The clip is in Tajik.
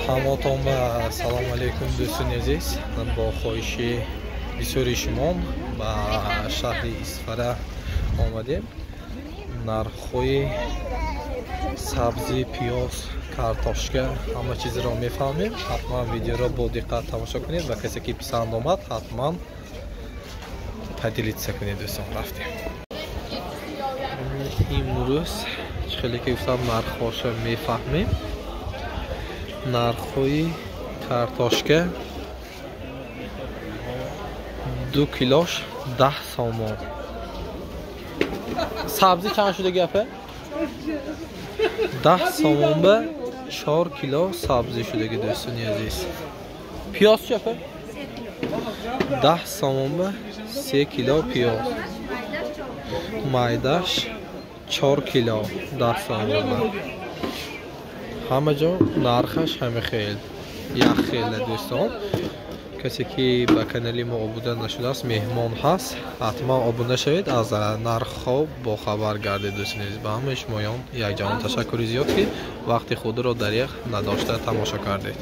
Ҳамотон ба салому алейкум, дӯстони азиз. Бо хоҳиши бисёри шумо ба шаҳри Исфара омадем. Нархҳои сабзӣ, пиёз, картошка, ҳама чизро мефаҳмем. Ҳатман видеоро бо диққат тамошо кунед ва касе ки писанд омад, ҳатман поделиться кунед. Дӯстон, рафтем. Имрӯз чӣ хеле ки гуфтам, нархҳоша мефаҳмем. Нархҳои картошка 2 килош 10 сомон. Сабзӣ чанд шуда гапа? 10 сомон ба 4 кило сабзӣ шудаги, дӯстони азиз. Пиёз чӣ апа? 10 сомон ба 3 кило пиёз. Майдаш 4 кило 10 сомон ба. Ҳама ҷо нархаш ҳама хел, як хела, дӯстон. Касе ки ба канали мо обуна нашудааст, меҳмон ҳаст, ҳатман обуна шавед, аз нархҳо бохабар гардед, дӯстони азиз. Ба ҳамаи шумоён якҷаҳон ташаккури зиёд, ки вақти худро дареғ надошта тамошо кардед.